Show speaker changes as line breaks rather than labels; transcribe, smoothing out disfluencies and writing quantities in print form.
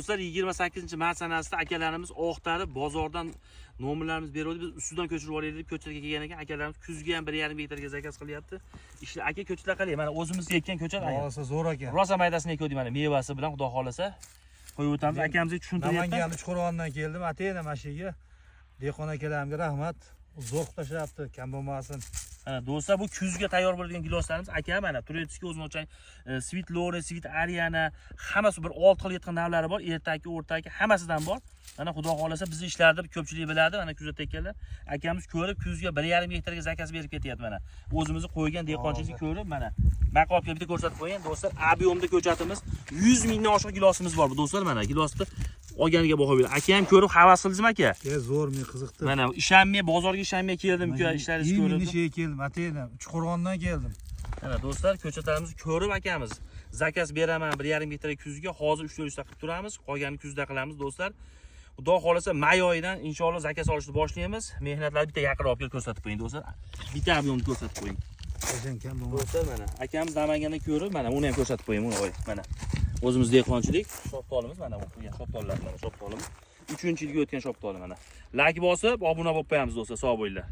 Do'stlar, 28 mart sanasida akalarimiz oqtarib bozordan nomerlarimiz beruvdi. Biz ustidan ko'chirib olaylik deb ko'chatga kelgan ekan. Akalarimiz kuzga ham 1,5 gektarga zakaz qilyapti. Ishlar, aka, ko'chatlar qalay? Mana o'zimiz ekkan ko'chat, aka.
Rosa zo'r ekan.
Rosa maydasini ekuvdik, mana mevasi bilan, xudo xohlasa. Qo'yib o'tamiz. Akamizga tushuntiryapman.
Namangan Uchqo'rg'ondan keldim. Atayna mana shu yerga. Dehqon akalarimga rahmat. Zo'r qilib tashlabdi, kam bo'lmasin.
Mana do'stlar, bu kuzga tayyor bo'ladigan giloslarimiz, aka, mana турецкий o'zini ochang, Sweet Lore, Sweet Ariana, hammasi bir 6 xil, 7 xil navlari bor, ertaki, o'rtaki, hammasidan bor. Mana xudo xohlasa bizni ishlarni ko'pchilik biladi, mana kuzatayotganlar. Akamiz ko'rib kuzga 1,5 gektarga zakaz berib ketyapti mana. O'zimizni qo'ygan dehqonchilikni ko'rib, mana maqob bitta ko'rsatib qo'ying do'stlar, объём da ko'chatimiz 100 mingdan oshiq gilosimiz bor bu do'stlar, mana gilosni olganiga baho berdi. Aka ham ko'rib havas qildingizmi, aka?
E, zo'r, men qiziqdi.
Mana ishonmay, bozorga ishonmay keldim, ishlaringizni ko'rib.
Именно shu yerga keldim, atayna Uchqo'rg'ondan keldim.
Mana do'stlar, ko'chatlarimizni ko'rib akamiz zakaz beraman 1,5 gektar kuzga, hozir 3 4 ta qilib turamiz, qolganini kuzda qilamiz do'stlar. Xudo xohlasa may oyidan inshaalloh zakaz olishni boshlaymiz. Mehnatlarni bitta yaqinroq olib kelib ko'rsatib qo'ying do'stlar. Bitta объём ni ko'rsatib qo'ying.
Qachon kam bo'lmasin.
Do'stlar, mana akamiz Namanganda ko'rib, mana uni ham ko'rsatib qo'ying, uni qo'y. Mana o'zimiz dehqonchilik shoptolimiz, mana bu qilgan shoptollar, mana shoptolimiz. 3-yilga o'tgan shoptoli mana. Layk bosib, obuna bo'lib qo'yamiz do'stlar, sog' bo'linglar.